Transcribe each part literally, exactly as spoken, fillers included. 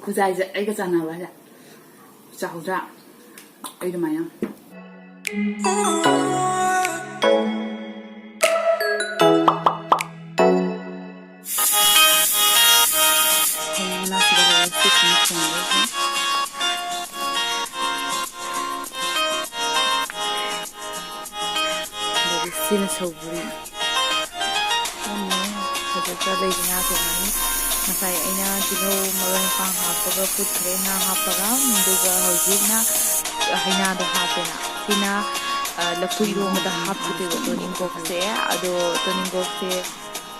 ꯈꯨꯖꯥꯏꯁꯦ ꯑꯩꯒ ꯆꯥꯟꯅꯕ ꯍꯥꯏꯁꯦ꯫ ꯆꯥꯎꯗ꯭ꯔꯥ? ꯑꯩ ꯑꯗꯨꯃꯥꯏꯅ꯫ ꯍꯌꯦꯡ ꯃꯅꯥꯛꯁꯤꯗ ꯂꯩꯔꯦ, ꯁꯤ ꯁꯨꯝ ꯊꯣꯡꯗꯣꯏꯁꯦ꯫ ꯑꯗꯒꯤ ꯁꯤꯅ ꯁꯧꯒ꯭ꯔꯤ꯫ ꯍꯧꯖꯤꯛꯇ ꯂꯩ ꯉꯥ ꯊꯣꯡꯉꯅꯤ꯫ ꯉꯁꯥꯏ ꯑꯩꯅ ꯇꯤꯜꯍꯧ, ꯃꯔꯣꯏ, ꯃꯄꯥꯡ ꯍꯥꯞꯄꯒ ꯐꯨꯠꯈ꯭ꯔꯦ, ꯉꯥ ꯍꯥꯞꯄꯒ꯫ ꯑꯗꯨꯒ ꯍꯧꯖꯤꯛꯅ ꯍꯩꯅꯥꯗꯣ ꯍꯥꯞꯄꯦꯅ꯫ ꯁꯤꯅ, ꯑ, ꯂꯐꯨ ꯏꯔꯣꯝꯕꯗ ꯍꯥꯞꯈꯤꯗꯣꯏꯕ ꯇꯣꯅꯤꯡꯀꯣꯛꯁꯦ꯫ ꯑꯗꯣ ꯇꯣꯅꯤꯡꯀꯣꯛꯁꯦ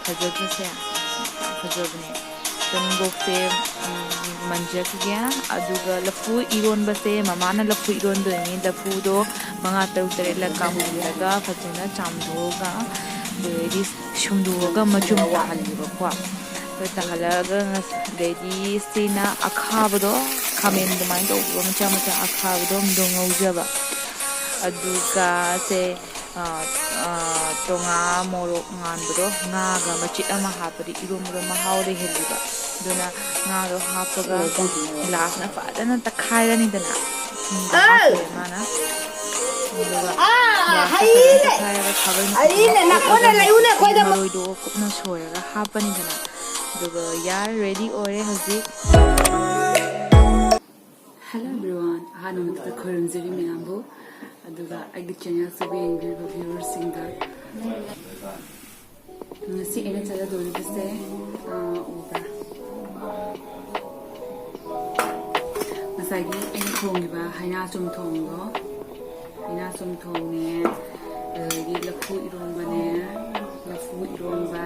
ꯐꯖꯗ꯭ꯔꯁꯦ? ꯌꯥꯝ ꯐꯖꯕꯅꯦ꯫ ꯇꯣꯅꯤꯡꯀꯣꯛꯁꯦ, ꯎꯝ, ꯃꯟꯖꯈꯤꯒꯦ꯫ ꯑꯗꯨꯒ ꯂꯐꯨ ꯏꯔꯣꯟꯕꯁꯦ ꯃꯃꯥꯅ ꯂꯐꯨ ꯏꯔꯣꯟꯗꯣꯏꯅꯤ꯫ ꯂꯐꯨꯗꯣ ꯃꯉꯥ, ꯇꯔꯨꯛ, ꯇꯔꯦꯠꯂꯛ ꯀꯥꯝꯍꯜꯂꯒ ꯐꯖꯅ ꯆꯥꯝꯊꯣꯛꯑꯒ, ꯑꯗꯩꯗꯤ ꯁꯨꯝꯗꯣꯛꯑꯒ ꯃꯆꯨꯝ ꯇꯥꯍꯜꯂꯦꯕꯀꯣ꯫ ꯑꯗꯨ ꯇꯥꯍꯜꯂꯒ ꯉꯁ-, ꯑꯗꯩꯗꯤ ꯁꯤꯅ ꯑꯈꯥꯕꯗꯣ, ꯈꯥꯃꯦꯟ ꯑꯗꯨꯃꯥꯏꯅ ꯇꯧꯕ ꯃꯆꯥ ꯃꯆꯥ ꯑꯈꯥꯕꯗꯣ ꯑꯃꯗꯣ ꯉꯧꯖꯕ꯫ ꯑꯗꯨꯒ ꯁꯦ, ꯑ, ꯑ, ꯇꯣꯉꯥ ꯃꯣꯔꯣꯛ ꯉꯥꯟꯕꯗꯣ, ꯉꯥꯒ ꯃꯆꯦꯠ ꯑꯃ ꯍꯥꯞꯄꯗꯤ ꯏꯔꯣꯝꯕꯗꯣ ꯃꯍꯥꯎ ꯂꯩꯍꯜꯂꯤꯕ꯫ ꯑꯗꯨꯅ ꯉꯥꯗꯣ ꯍꯥꯞꯄꯒ ꯒ꯭ꯂꯥꯁꯅ ꯐꯖꯅ ꯇꯛꯈꯥꯏꯔꯅꯤꯗꯅ꯫ ꯊꯨꯝꯒ ꯍꯥꯞꯄꯦ ꯃꯥꯅ꯫ ꯑꯗꯨꯒ ꯒ꯭ꯂꯥꯁꯇ ꯐꯖꯅ ꯇꯛꯈꯥꯏꯔꯒ ꯈꯥꯕꯩ ꯃꯀꯨꯞ ꯍꯥꯞꯄꯒ ꯃꯔꯣꯏꯗꯣ ꯀꯨꯞꯅ ꯁꯣꯏꯔꯒ ꯍꯥꯞꯄꯅꯤꯗꯅ꯫ ꯑꯗꯨꯒ ꯌꯥꯔꯦ, ꯔꯦꯗꯤ ꯑꯣꯏꯔꯦ ꯍꯧꯖꯤꯛ꯫ Hello everyone, ꯑꯍꯥꯟꯕ ꯃꯛꯇꯗ ꯈꯣꯏꯔꯝꯖꯔꯤ ꯃꯌꯥꯝꯕꯨ, ꯑꯗꯨꯒ ꯑꯩꯒꯤ ꯆꯦꯅꯦꯜꯁꯤꯕꯨ ꯌꯦꯡꯕꯤꯔꯤꯕ ꯚ꯭ꯌꯨꯋꯔꯁꯤꯡꯗ꯫ ꯉꯁꯤ ꯑꯩꯅ ꯆꯥꯖꯗꯣꯔꯤꯕꯁꯦ, ꯑꯥ, ꯎꯕ꯭ꯔꯥ? ꯉꯁꯥꯏꯒꯤ ꯑꯩꯅ ꯊꯣꯡꯈꯤꯕ ꯍꯩꯅꯥ ꯆꯝꯊꯣꯡꯗꯣ, ꯍꯩꯅꯥ ꯆꯝꯊꯣꯡꯅꯦ, ꯑꯗꯨꯗꯒꯤ ꯂꯐꯨ ꯏꯔꯣꯝꯕꯅꯦ, ꯂꯐꯨ ꯏꯔꯣꯝꯕ,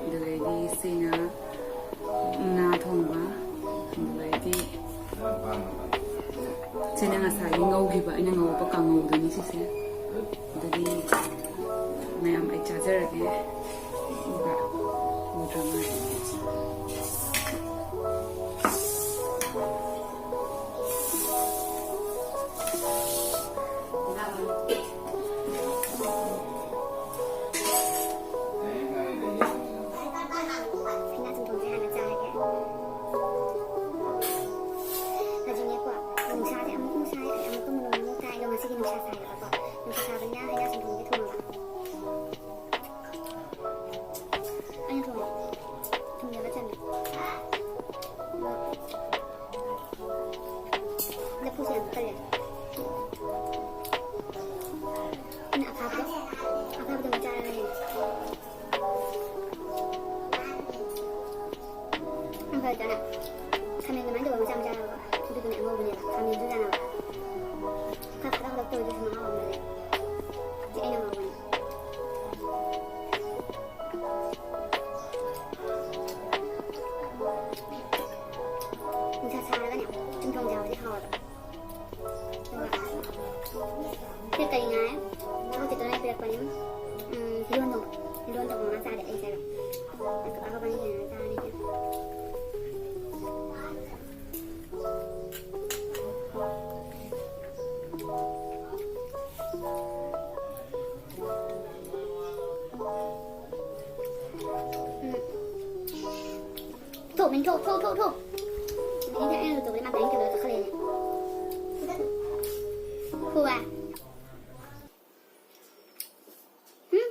ꯑꯗꯨꯗꯒꯤ ꯁꯤꯅ ꯉꯥ ꯊꯣꯡꯕ, ꯑꯗꯨꯗꯒꯤ ꯁꯤꯅ ꯉꯁꯥꯏꯒꯤ ꯉꯧꯈꯤꯕ, ꯑꯩꯅ ꯉꯧꯕ ꯀꯥꯡꯉꯧꯗꯨꯅꯤ ꯁꯤꯁꯦ꯫ ꯑꯗꯨꯗꯤ ꯃꯌꯥꯝ ꯑꯩ ꯆꯥꯖꯔꯒꯦ꯫ ꯎꯕ꯭ꯔꯥ? ꯎꯗ꯭ꯔ ꯃꯥꯜꯂꯦ꯫ ꯁꯤ ꯌꯥꯝ ꯀꯜꯂꯦ꯫ ꯑꯩꯅ ꯑꯈꯥꯕꯗꯣ, ꯑꯈꯥꯕꯗꯣ ꯑꯃ ꯆꯥꯔꯒ ꯌꯦꯡꯉꯦ꯫ ꯌꯥꯝ ꯐꯖꯅ ꯈꯥꯃꯦꯟ ꯑꯗꯨꯃꯥꯏꯅ ꯇꯧꯕ ꯃꯆꯥ ꯃꯆꯥ ꯌꯥꯎꯕ, ꯑꯗꯨꯗꯨꯅꯦ ꯑꯉꯧꯕꯅꯦꯕ꯫ ꯈꯥꯃꯦꯟꯁꯨ ꯆꯥꯅꯕ꯫ ꯈꯔ ꯈꯔ ꯈꯔ ꯇꯧꯔꯗꯤ ꯁꯨꯝ ꯃꯍꯥꯎ ꯑꯃ ꯂꯩ꯫ ꯁꯤ ꯑꯩꯅ ꯉꯧꯕꯅꯦ꯫ ꯅꯨꯡꯁꯥ ꯁꯥꯔꯒꯅꯦ ꯆꯝꯊꯣꯡ ꯆꯥꯕꯗꯤ ꯍꯥꯎꯋꯦꯕ꯫ ꯑꯗꯨꯒ ꯁꯤ ꯀꯔꯤ ꯉꯥꯏ? ꯍꯧꯖꯤꯛꯇ ꯅꯣꯏ ꯄꯤꯔꯛꯄꯅꯤ꯫ ꯎꯝ, ꯏꯔꯣꯟ ꯊꯣꯡꯕ꯫ ꯏꯔꯣꯟ ꯊꯣꯡꯕ ꯉꯥ ꯆꯥꯗꯦ ꯑꯩ ꯆꯥꯏꯕ꯫ ꯑꯗꯨꯒ ꯑꯐꯕꯅꯤ ꯀꯩꯅꯣ ꯆꯥꯔꯤꯁꯦ꯫ ꯎꯝ꯫ ꯊꯣꯛ, ꯃꯤꯡ ꯊꯣꯛ, ꯊꯣꯛ, ꯊꯣꯛ, ꯊꯣꯛ꯫ ꯃꯤꯡ ꯊꯣꯛ, ꯑꯩꯅ ꯇꯧꯕꯗꯤ ꯃꯥ ꯗꯥꯏꯅꯤꯡ ꯇꯦꯕꯜꯗ ꯀꯥꯈꯠꯂꯛꯑꯦꯅꯦ꯫ ꯐꯨꯕ꯫ ꯍꯨꯝ?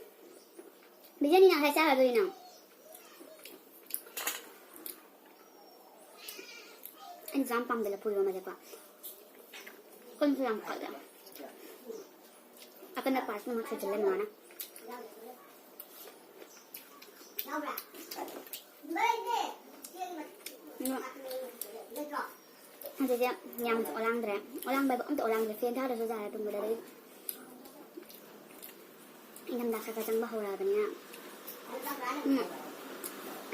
ꯕꯤꯖꯅꯤ ꯅꯪ ꯉꯁꯥꯏ ꯆꯥꯈ꯭ꯔꯗꯣꯏꯅꯣ? ꯑꯩꯅ ꯌꯥꯝ ꯄꯥꯝꯕ ꯂꯐꯨ ꯏꯔꯣꯝꯕꯁꯦꯀꯣ꯫ ꯀꯟꯁꯨ ꯌꯥꯝ ꯀꯜꯂꯦ꯫ ꯑꯀꯟꯕ ꯄꯥꯔꯠꯁ ꯑꯃ ꯁꯣꯏꯖꯜꯂꯦ ꯃꯃꯥꯅ꯫ ꯑꯗꯣ ꯍꯧꯖꯤꯛꯁꯦ ꯌꯥꯝꯅꯁꯨ ꯑꯣꯂꯥꯡꯗ꯭ꯔꯦ꯫ ꯑꯣꯂꯥꯡꯕ ꯍꯥꯏꯕꯨ ꯑꯝꯇ ꯑꯣꯂꯥꯡꯗ꯭ꯔꯦ꯫ ꯐꯦꯟ ꯊꯥꯗ꯭ꯔꯁꯨ ꯌꯥꯔꯦ ꯇꯨꯝꯕꯗ꯫ ꯑꯗꯩ ꯏꯪꯊꯝꯊꯥ ꯈꯔ ꯈꯔ ꯆꯪꯕ ꯍꯧꯔꯛꯑꯕꯅꯤꯅ꯫ ꯎꯝ꯫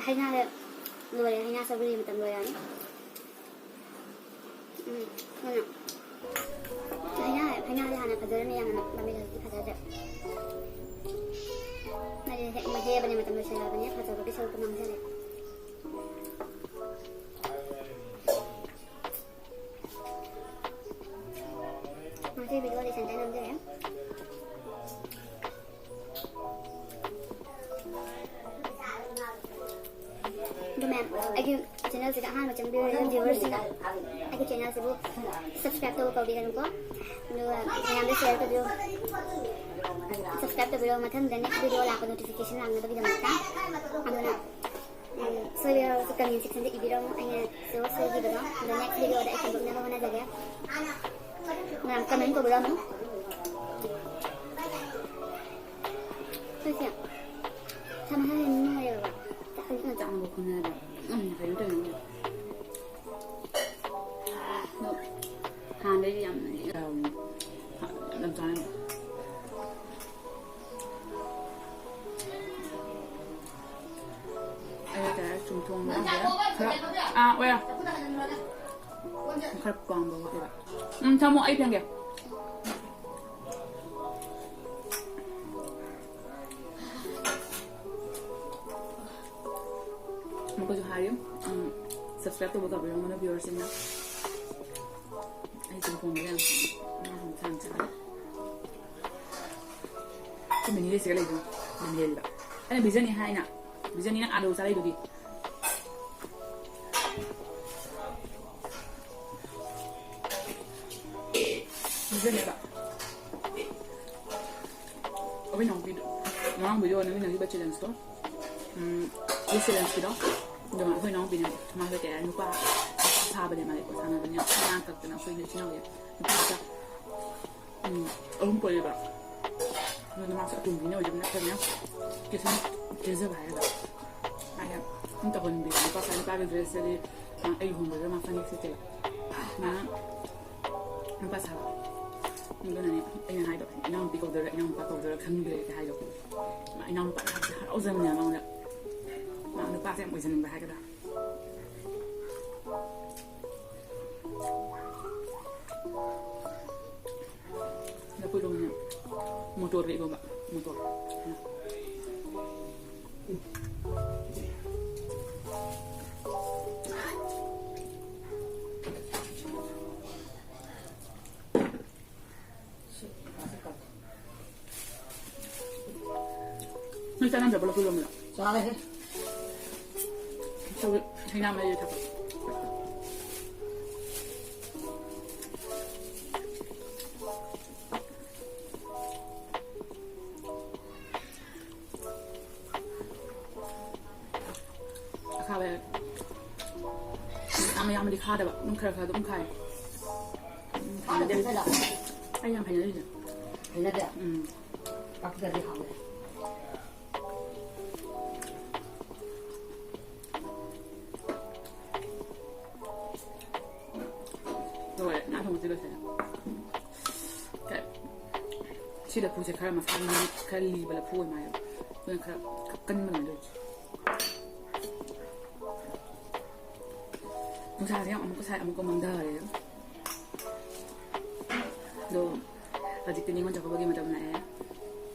ꯍꯩꯅꯧꯁꯦ ꯂꯣꯏꯔꯦ, ꯍꯩꯅꯧ ꯁꯧꯒ꯭ꯔꯤ ꯃꯇꯝ ꯂꯣꯏꯔꯛꯑꯅꯤ꯫ ꯎꯝ, ꯑꯗꯨꯅ ꯍꯩꯅꯧ, ꯍꯩꯅꯧꯁꯦ ꯍꯥꯟꯅ ꯐꯖꯔꯝꯃꯤ ꯌꯥꯝꯅ, ꯃꯃꯤꯠ ꯍꯧꯖꯤꯛꯇꯤ ꯐꯖꯗ꯭ꯔꯦ꯫ ꯃꯥꯗꯤ ꯍꯦꯛ ꯃꯍꯦꯕꯅꯦ, ꯃꯇꯝ ꯂꯣꯏꯁꯤꯜꯂꯛꯑꯕꯅꯤꯅ ꯐꯖꯕꯒꯤ ꯁꯔꯨꯛꯇꯣ ꯃꯥꯡꯖꯔꯦ꯫ ꯉꯁꯤ video ꯗꯤ ꯁꯦꯟꯇꯔ ꯅꯝꯖꯔꯦ꯫ ꯑꯗꯨ ꯃꯌꯥꯝ, ꯑꯩꯒꯤ channel ꯁꯤꯗ ꯑꯍꯥꯟꯕ ꯆꯪꯕꯤꯔꯕ viewer ꯁꯤꯡꯅ ꯑꯩꯒꯤ channel ꯁꯤꯕꯨ subscribe ꯇꯧꯕ ꯀꯥꯎꯕꯤꯒꯅꯨꯀꯣ꯫ ꯑꯗꯨꯒ ꯃꯌꯥꯝꯗ share ꯇꯧꯕꯤꯌꯨ꯫ Subscribe ꯇꯧꯕꯤꯔꯣ, ꯃꯊꯪꯗ next video ꯂꯥꯛꯄ notification ꯂꯥꯛꯅꯕꯒꯤꯗꯃꯛꯇ꯫ ꯑꯗꯨꯅ ꯁꯣꯏꯕ ꯌꯥꯎꯔꯁꯨ comment sectionꯗ ꯏꯕꯤꯔꯝꯃꯨ꯫ ꯑꯩꯅ ꯁꯣꯏꯈꯤꯕꯗꯣ ꯑꯗꯣ next videoꯗ ꯑꯩ ꯁꯦꯝꯗꯣꯛꯅꯕ ꯍꯣꯠꯅꯖꯒꯦ꯫ ꯃꯌꯥꯝ comment ꯇꯧꯕꯤꯔꯝꯃꯨ꯫ ꯁꯤꯁꯦ ꯁꯝ ꯍꯥꯏꯔ ꯅꯨꯡꯉꯥꯏꯔꯕ? ꯆꯥꯛ ꯍꯧꯖꯤꯛꯅ ꯆꯥꯝꯕ ꯈꯣꯠꯅꯕ ꯌꯥꯝ ꯀꯩꯅꯣ ꯇꯧꯅꯤꯡꯉꯦ꯫ ꯑꯗꯣ ꯍꯥꯟꯅꯗꯩꯗꯤ ꯌꯥꯝ ꯌꯥꯝ ꯆꯥꯅꯤꯡꯉꯦ꯫ ꯑꯩ ꯀꯩ ꯍꯥꯏ ꯆꯨꯝꯊꯣꯡꯕ ꯈꯔ, ꯑꯥ, ꯑꯣꯏꯔ꯫ ꯈꯔ ꯄꯥꯝꯕ ꯋꯥꯠꯂꯦꯕ꯫ ꯎꯝ, ꯊꯝꯃꯣ, ꯑꯩ ꯐꯦꯡꯒꯦ꯫ ꯃꯈꯣꯏꯁꯨ ꯍꯥꯏꯌꯨ, ꯎꯝ, subscribe ꯇꯧꯕ ꯀꯥꯎꯕꯤꯔꯝꯒꯅꯨ viewersꯁꯤꯡꯅ꯫ ꯑꯩ ꯆꯨꯝꯊꯣꯡꯕ ꯌꯥꯝ ꯄꯥꯝꯃꯦ꯫ ꯉꯥ ꯊꯣꯡꯕ ꯌꯥꯝ ꯆꯥꯅꯤꯡꯉꯦ꯫ ꯑꯩꯈꯣꯏ ꯃꯤꯅꯤꯒꯩꯁꯤꯒ ꯂꯩꯕ ꯌꯥꯝ ꯍꯦꯜꯂꯤꯕ꯫ ꯑꯩꯅ ꯄꯤꯖꯅꯤ ꯍꯥꯏꯅ, ꯄꯤꯖꯅꯤ ꯅꯪ ꯑꯥꯗ ꯆꯥꯔꯛꯏꯗꯨꯗꯤ꯫ ꯄꯤꯖꯅꯦꯕ꯫ ꯑꯩꯈꯣꯏ ꯏꯅꯥꯎꯄꯤꯗꯣ, ꯉꯔꯥꯡ video ꯅꯝꯃꯤꯟꯅꯈꯤꯕ challengeꯇꯣ, ꯎꯝ, ꯑꯗꯨ challengeꯀꯤꯗꯣ, ꯑꯗꯨꯃꯥꯏꯅ ꯑꯩꯈꯣꯏ ꯏꯅꯥꯎꯄꯤꯅꯦ, ꯃꯥꯁꯦ ꯀꯩ ꯍꯥꯏꯅꯤ, ꯅꯨꯄꯥ ꯐꯥꯕꯅꯦ ꯃꯥꯁꯦꯀꯣ, ꯁꯥꯟꯅꯕꯅꯦ, ꯑꯉꯥꯡ ꯈꯛꯇꯅ ꯑꯩꯈꯣꯏ ꯏꯆꯤꯟ ꯏꯅꯥꯎꯁꯦ ꯅꯨꯄꯥ ꯃꯆꯥ ꯎꯝ, ꯑꯍꯨꯝ ꯄꯣꯛꯑꯦꯕ꯫ ꯑꯗꯨꯅ ꯃꯥꯁꯨ ꯑꯇꯣꯝꯕꯤꯅꯤ ꯑꯣꯏꯗꯕꯅꯤꯅ ꯑꯩꯈꯣꯏꯅ ꯀꯦꯁꯟ ꯀꯦꯖꯕ ꯍꯥꯏꯒꯗ꯭ꯔꯥ꯫ ꯃꯥꯅ ꯑꯗꯨꯝ ꯇꯧꯍꯟꯕꯤ꯫ ꯅꯨꯄꯥ ꯁꯥ-, ꯅꯨꯄꯥꯒꯤ dressꯇꯗꯤ, ꯑ, ꯑꯩ ꯂꯨꯍꯣꯡꯕꯗ ꯃꯥ ꯐꯅꯦꯛ ꯁꯦꯠꯇꯦꯕ꯫ ꯃꯥꯅ ꯅꯨꯄꯥ ꯁꯥꯕ꯫ ꯑꯗꯨꯅꯅꯦ ꯑꯩꯅ ꯍꯥꯏꯕ, "ꯏꯅꯥꯎꯅꯨꯄꯤ ꯀꯧꯗꯣꯏꯔꯥ, ꯏꯅꯥꯎꯅꯨꯄꯥ ꯀꯧꯗꯣꯏꯔꯥ ꯈꯪꯗ꯭ꯔꯦ" ꯍꯥꯏꯗꯣ꯫ ꯃꯥ ꯏꯅꯥꯎꯅꯨꯄꯥ ꯍꯥꯏꯕꯁꯦ ꯍꯔꯥꯎꯖꯕꯅꯦ ꯃꯉꯣꯟꯗ꯫ ꯃꯥ ꯅꯨꯄꯥꯁꯦ ꯌꯥꯝ ꯑꯣꯏꯖꯅꯤꯡꯕ ꯍꯥꯏꯒꯗ꯭ꯔꯥ꯫ ꯂꯐꯨ ꯏꯔꯣꯝꯕꯅꯦ꯫ ꯃꯣꯇꯣꯔꯒ ꯏꯔꯣꯝꯕ꯫ ꯃꯣꯇꯣꯔ꯫ ꯅꯣꯏ ꯆꯥꯟꯅꯗꯕ ꯂꯐꯨ ꯏꯔꯣꯝꯕꯗꯣ? ꯆꯥꯔꯦꯍꯦ꯫ ꯍꯩꯅꯥ ꯃꯍꯤꯗ ꯊꯛꯄ꯫ ꯌꯥꯝꯅꯗꯤ ꯈꯥꯗꯕ, ꯑꯗꯨꯝ ꯈꯔ ꯈꯔ ꯑꯗꯨꯝ ꯈꯥꯏ꯫ ꯎꯝ, ꯍꯩꯅꯗꯦ꯫ ꯑꯩ ꯌꯥꯝ ꯍꯩꯅꯗꯦ꯫ ꯍꯩꯅꯗꯦ? ꯎꯝ꯫ ꯄꯥꯛꯇꯗꯤ ꯍꯥꯎꯋꯦ꯫ ꯂꯣꯏꯔꯦ, ꯉꯥ ꯊꯣꯡꯕꯁꯦ ꯂꯣꯏꯁꯤꯜꯂꯦ꯫ ꯀꯩ, ꯁꯤ ꯂꯐꯨꯁꯦ ꯈꯔ ꯃꯁꯥꯒꯤ ꯈꯔ ꯂꯤꯕ ꯂꯐꯨ ꯑꯣꯏ ꯃꯥꯜꯂꯦ꯫ ꯑꯗꯨꯅ ꯈꯔ ꯀꯟꯕ ꯃꯥꯜꯂꯦ꯫ ꯅꯨꯡꯁꯥꯁꯦ ꯌꯥꯝ ꯑꯃꯨꯛꯀ ꯁꯥꯏ, ꯑꯃꯨꯛꯀ ꯃꯝꯊꯔꯦ꯫ ꯑꯗꯣ ꯍꯧꯖꯤꯛꯇꯤ ꯅꯤꯉꯣꯜ ꯆꯥꯛꯀꯧꯕꯒꯤ ꯃꯇꯝ ꯂꯥꯛꯑꯦ꯫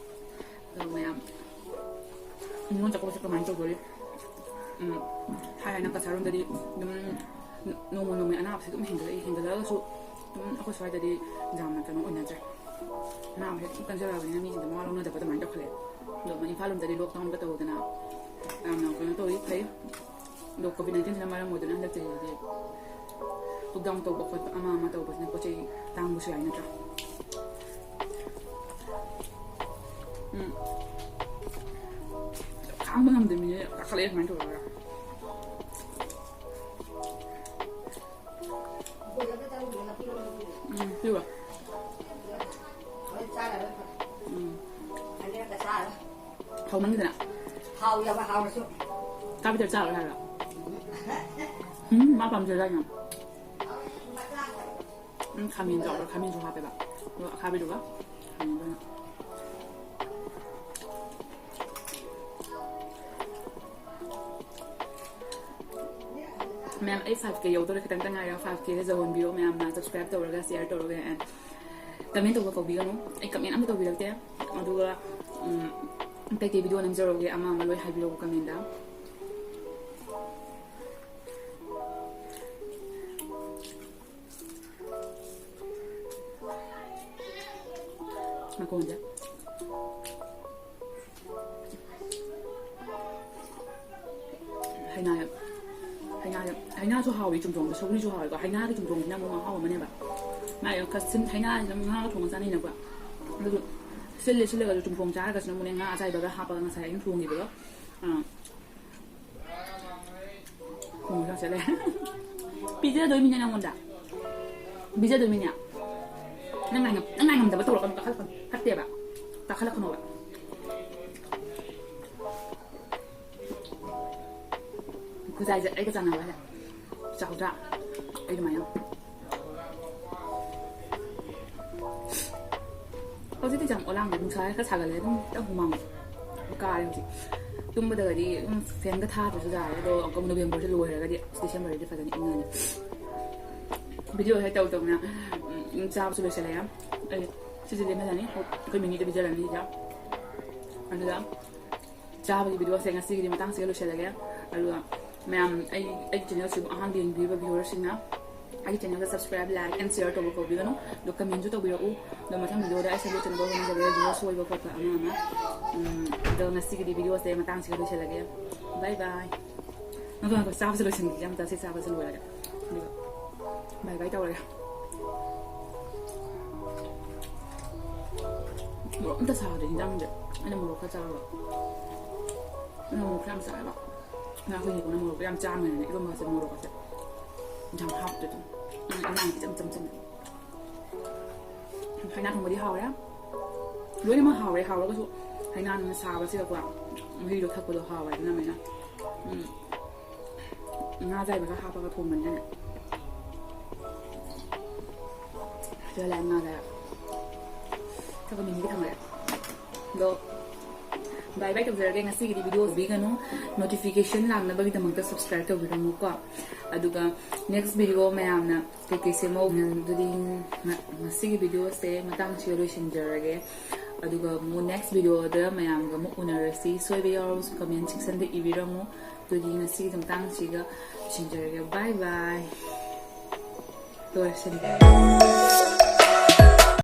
ꯑꯗꯣ ꯃꯌꯥꯝ ꯅꯤꯉꯣꯜ ꯆꯥꯛꯀꯧꯕꯁꯦ ꯀꯃꯥꯏꯅ ꯇꯧꯗꯣꯔꯤ? ꯎꯝ, ꯊꯥꯏꯅ ꯀꯁꯥꯔꯣꯝꯗꯗꯤ ꯑꯗꯨꯝ ꯅꯣꯡꯃ ꯅꯣꯡꯃꯒꯤ ꯑꯅꯥꯕꯁꯦ ꯑꯗꯨꯝ ꯍꯦꯟꯒꯠꯂꯛꯏ, ꯍꯦꯟꯒꯠꯂꯛꯑꯒꯁꯨ ꯑꯗꯨꯝ ꯑꯩꯈꯣꯏ ꯁ꯭ꯋꯥꯏꯗꯗꯤ ꯌꯥꯝꯅ ꯀꯩꯅꯣ ꯑꯣꯏꯅꯗ꯭ꯔꯦ꯫ ꯑꯅꯥꯕꯁꯦ ꯑꯗꯨꯝ ꯀꯟꯖꯜꯂꯛꯑꯕꯅꯤꯅ ꯃꯤꯁꯤꯡꯁꯦ ꯃꯋꯥ ꯂꯧꯅꯗꯕ ꯑꯗꯨꯃꯥꯏꯅ ꯇꯧꯈꯠꯂꯛꯑꯦ꯫ ꯑꯗꯣ ꯏꯝꯐꯥꯜ ꯂꯣꯝꯗꯗꯤ lockdownꯒ ꯇꯧꯗꯅ ꯌꯥꯝꯅ ꯀꯩꯅꯣ ꯇꯧꯔꯤ, ꯐꯩ꯫ ꯑꯗꯣ COVID nineteenꯁꯤꯅ ꯃꯔꯝ ꯑꯣꯏꯗꯨꯅ ꯍꯟꯗꯛ ꯆꯍꯤꯁꯤꯗꯤ lockdown ꯇꯧꯕ ꯈꯣꯠꯄ ꯑꯃ ꯑꯃ ꯇꯧꯕꯁꯤꯅ ꯄꯣꯠ ꯆꯩ ꯇꯥꯡꯕꯁꯨ ꯌꯥꯏ ꯅꯠꯇ꯭ꯔꯥ? ꯎꯝ꯫ ꯈꯥꯡꯕ ꯉꯝꯗꯦ, ꯃꯤꯅꯤꯠ ꯀꯥꯈꯠꯂꯛꯑꯦ ꯁꯨꯃꯥꯏꯅ ꯇꯧꯔꯒ꯫ ꯎꯝ, ꯄꯤꯌꯨ꯫ ꯎꯝ꯫ ꯍꯥꯎꯃꯟꯈꯤꯗꯅ꯫ ꯍꯥꯎꯋꯦꯕ, ꯍꯥꯎꯔꯁꯨ꯫ ꯀꯥꯕꯤꯗ ꯆꯥꯔꯣꯏ ꯍꯥꯏꯔꯣ? ꯎꯝ, ꯃꯥ ꯄꯥꯝꯖꯗꯥꯏꯅꯦ꯫ ꯎꯝ, ꯈꯥꯃꯦꯟ ꯇꯧꯔꯒ ꯈꯥꯃꯦꯟꯁꯨ ꯍꯥꯞꯄꯦꯕ꯫ ꯑꯗꯨꯒ ꯑꯈꯥꯕꯤꯗꯨꯒ ꯈꯥꯃꯦꯟꯗꯨꯒ꯫ ꯃꯌꯥꯝ, ꯑꯩ five K ꯌꯧꯗꯣꯔꯦ, ꯈꯤꯇꯪꯇ ꯉꯥꯏꯔꯦ꯫ Five Kꯁꯦ ꯌꯧꯍꯟꯕꯤꯌꯣ ꯃꯌꯥꯝꯅ, subscribe ꯇꯧꯔꯒ, share ꯇꯧꯔꯒ, and comment ꯇꯧꯕ ꯀꯧꯕꯤꯒꯅꯨ꯫ ꯑꯩ comment ꯑꯝꯇ ꯇꯧꯕꯤꯔꯛꯇꯦ꯫ ꯑꯗꯨꯒ, ꯎꯝ, ꯀꯩꯀꯩ video ꯅꯝꯖꯔꯛꯎꯒꯦ, ꯑꯃ ꯑꯃ ꯂꯣꯏ ꯍꯥꯏꯕꯤꯔꯛꯎ commentꯗ꯫ ꯃꯈꯣꯟꯁꯦ꯫ ꯍꯩꯅꯥ, ꯍꯩꯅꯥ, ꯍꯩꯅꯥꯁꯨ ꯍꯥꯎꯋꯤ ꯆꯝꯊꯣꯡꯗ, ꯁꯧꯒ꯭ꯔꯤꯁꯨ ꯍꯥꯎꯋꯤꯀꯣ꯫ ꯍꯩꯅꯥꯒꯤ ꯆꯝꯊꯣꯡꯁꯤꯅ ꯑꯃꯨꯛ ꯃꯍꯥꯎ ꯑꯃꯅꯦꯕ꯫ ꯃꯥꯏ ꯈꯔ ꯁꯤꯟ, ꯍꯩꯅꯥꯁꯤꯅ ꯉꯥꯒ ꯊꯣꯡꯉ ꯆꯥꯅꯩꯅꯀꯣ꯫ ꯑꯗꯨꯁꯨ ꯁꯤꯜꯂꯦ, ꯁꯤꯜꯂꯒꯁꯨ ꯆꯝꯊꯣꯡ ꯆꯥꯔꯒꯁꯨꯅ ꯑꯃꯨꯛꯅꯦ ꯉꯥ ꯑꯆꯥꯏꯕꯒ ꯍꯥꯞꯄꯒ ꯉꯁꯥꯏ ꯑꯩꯅ ꯊꯣꯡꯈꯤꯕꯗꯣ꯫ ꯑꯥ꯫ ꯈꯣꯡ ꯆꯥꯁꯤꯜꯂꯦ꯫ ꯄꯤꯖꯗꯣꯏꯃꯤꯅꯦ ꯅꯪꯉꯣꯟꯗ꯫ ꯄꯤꯖꯗꯣꯏꯃꯤꯅꯦ꯫ ꯅꯪ ꯉꯥꯏꯉꯝ-, ꯅꯪ ꯉꯥꯏꯉꯝꯗꯕ ꯇꯧꯔꯛꯀꯅꯨ, ꯀꯥꯈꯠꯂꯛꯀꯅꯨ꯫ ꯐꯠꯇꯦꯕ꯫ ꯀꯥꯈꯠꯂꯛꯀꯅꯣꯕ꯫ ꯈꯨꯖꯥꯏꯁꯦ ꯑꯩꯒ ꯆꯥꯟꯅꯕ ꯍꯥꯏꯇꯥꯔꯦ꯫ ꯆꯥꯎꯗ꯭ꯔꯥ? ꯑꯩ ꯑꯗꯨꯃꯥꯏꯅ꯫ ꯍꯧꯖꯤꯛꯇꯤ ꯆꯪ ꯑꯣꯂꯥꯡꯗ ꯅꯨꯡꯁꯥ ꯈꯔ ꯁꯥꯒꯠꯂꯦ, ꯑꯗꯨꯝ ꯈꯤꯇꯪ ꯍꯨꯃꯥꯡ ꯀꯥꯔꯦ ꯍꯧꯖꯤꯛ꯫ ꯇꯨꯝꯕꯗꯒꯗꯤ ꯑꯗꯨꯝ ꯐꯦꯟꯒ ꯊꯥꯗ꯭ꯔꯁꯨ ꯌꯥꯔꯦ, ꯑꯗꯣ ꯑꯃꯨꯛꯀ ꯅꯣꯕꯦꯝꯕꯔꯁꯦ ꯂꯣꯏꯔꯒꯗꯤ ꯗꯤꯁꯦꯝꯕꯔꯗꯤ ꯐꯖꯅ ꯏꯪꯉꯅꯤ꯫ ꯚꯤꯗꯤꯑꯣꯁꯦ ꯇꯧ ꯇꯧꯅ, ꯎꯝ, ꯆꯥꯕꯁꯨ ꯂꯣꯏꯁꯤꯜꯂꯛꯑꯦ꯫ ꯑꯩ ꯁꯤꯁꯦ ꯂꯦꯝꯍꯜꯂꯅꯤ, ꯑꯩꯈꯣꯏ ꯃꯤꯅꯤꯗ ꯄꯤꯖꯔꯅꯤ ꯁꯤꯗ꯫ ꯑꯗꯨꯗ ꯆꯥꯕꯒꯤ ꯚꯤꯗꯤꯑꯣꯁꯦ ꯉꯁꯤꯒꯤꯗꯤ ꯃꯇꯥꯡꯁꯤꯒ ꯂꯣꯏꯁꯤꯜꯂꯒꯦ꯫ ꯑꯗꯨꯒ ꯃꯌꯥꯝ, ꯑꯩ, ꯑꯩꯒꯤ ꯆꯦꯅꯦꯜꯁꯤꯕꯨ ꯑꯍꯥꯟꯕ ꯌꯦꯡꯕꯤꯔꯤꯕ ꯚꯤꯌꯨꯋꯔꯁꯤꯡꯅ ꯑꯩꯒꯤ ꯆꯦꯅꯦꯜꯗ subscribe, like and share ꯇꯧꯕ ꯀꯥꯎꯕꯤꯒꯅꯨ꯫ ꯑꯗꯣ ꯀꯃꯦꯟꯁꯨ ꯇꯧꯕꯤꯔꯛꯎ꯫ ꯑꯗꯣ ꯃꯊꯪ ꯚꯤꯗꯤꯑꯣꯗ ꯑꯩ ꯁꯦꯝꯗꯣꯛꯆꯅꯕ ꯍꯣꯠꯅꯖꯒꯦ, ꯚꯤꯗꯤꯑꯣ ꯁꯣꯏꯕ ꯈꯣꯠꯄ ꯑꯃ ꯑꯃ꯫ ꯎꯝ, ꯑꯗꯣ ꯉꯁꯤꯒꯤꯗꯤ ꯚꯤꯗꯤꯑꯣꯁꯦ ꯃꯇꯥꯡꯁꯤꯒ ꯂꯣꯏꯁꯤꯜꯂꯒꯦ꯫ Bye bye꯫ ꯉꯥꯏꯈꯣ, ꯉꯥꯏꯈꯣ, ꯆꯥꯕꯁꯦ ꯂꯣꯏꯁꯤꯟꯈꯤꯒꯦ ꯑꯝꯇ, ꯁꯤ ꯆꯥꯕꯁꯦ ꯂꯣꯏꯔꯒ꯫ ꯑꯗꯨꯒ bye bye ꯇꯧꯔꯒꯦ꯫ ꯃꯣꯔꯣꯛ ꯑꯝꯇ ꯁꯥꯗꯦ ꯍꯤꯟꯖꯥꯡꯁꯦ꯫ ꯑꯩꯅ ꯃꯣꯔꯣꯛ ꯈꯔ ꯆꯥꯕ꯫ ꯑꯩꯅ ꯃꯣꯔꯣꯛꯁꯦ ꯌꯥꯝ ꯆꯥꯏꯕ꯫ ꯉꯥ ꯑꯩꯈꯣꯏ ꯅꯤꯄꯨꯅ ꯃꯣꯔꯣꯛꯁꯦ ꯌꯥꯝ ꯆꯥꯡꯅꯅꯦ ꯏꯔꯣꯟꯕꯁꯦ ꯃꯣꯔꯣꯛꯀꯁꯦ ꯌꯥꯝ ꯍꯥꯞꯇꯦ ꯑꯗꯨꯝ꯫ ꯎꯝ, ꯏꯟꯖꯥꯡ ꯏꯆꯝ ꯆꯝ ꯆꯝꯅ꯫ ꯍꯩꯅꯥ ꯊꯣꯡꯕꯗꯤ ꯍꯥꯎꯔꯦ꯫ ꯂꯣꯏꯅꯃꯛ ꯍꯥꯎꯔꯦ꯫ ꯍꯥꯎꯔꯒꯁꯨ ꯍꯩꯅꯥꯅ ꯁꯥꯕꯁꯤꯗꯀꯣ ꯃꯍꯤꯗꯣ ꯊꯛꯄꯗꯣ ꯍꯥꯎꯋꯦ ꯑꯗꯨꯅ ꯑꯩꯅ, ꯎꯝ, ꯉꯥ ꯑꯌꯥꯏꯕꯒ ꯍꯥꯞꯄꯒ ꯊꯣꯡꯕꯅꯤꯅꯅꯦ꯫ ꯁꯤꯗ ꯂꯥꯛꯑꯦ ꯉꯥ ꯑꯌꯥꯏꯕ꯫ ꯊꯛꯄ ꯃꯤꯅꯤꯒ ꯊꯝꯃꯒꯦ꯫ ꯑꯗꯣ bye bye ꯇꯧꯖꯔꯒꯦ꯫ ꯉꯁꯤꯒꯤꯗꯤ ꯚꯤꯗꯤꯑꯣ ꯕꯤꯒꯅꯨ꯫ Notification ꯂꯥꯛꯅꯕꯒꯤꯗꯃꯛꯇ subscribe ꯇꯧꯕꯤꯔꯝꯃꯨꯀꯣ꯫ ꯑꯗꯨꯒ next video ꯃꯌꯥꯝꯅ ꯀꯩꯀꯩ ꯁꯦꯝꯍꯧ-, ꯑꯗꯨꯗꯤ ꯉ-, ꯉꯁꯤꯒꯤ ꯚꯤꯗꯤꯑꯣꯁꯦ ꯃꯇꯥꯡꯁꯤꯒ ꯂꯣꯏꯁꯤꯟꯖꯔꯒꯦ꯫ ꯑꯗꯨꯒ ꯑꯃꯨꯛ next videoꯗ ꯃꯌꯥꯝꯒ ꯑꯃꯨꯛ ꯎꯅꯔꯁꯤ꯫ ꯁꯣꯏꯕ ꯌꯥꯎꯔꯁꯨ comment sectionꯗ ꯏꯕꯤꯔꯝꯃꯨ꯫ ꯑꯗꯨꯗꯤ ꯉꯁꯤꯒꯤ ꯃꯇꯥꯡꯁꯤꯒ ꯂꯣꯏꯁꯤꯟꯖꯔꯒꯦ꯫ Bye bye꯫ ꯂꯣꯏꯁꯤꯟ-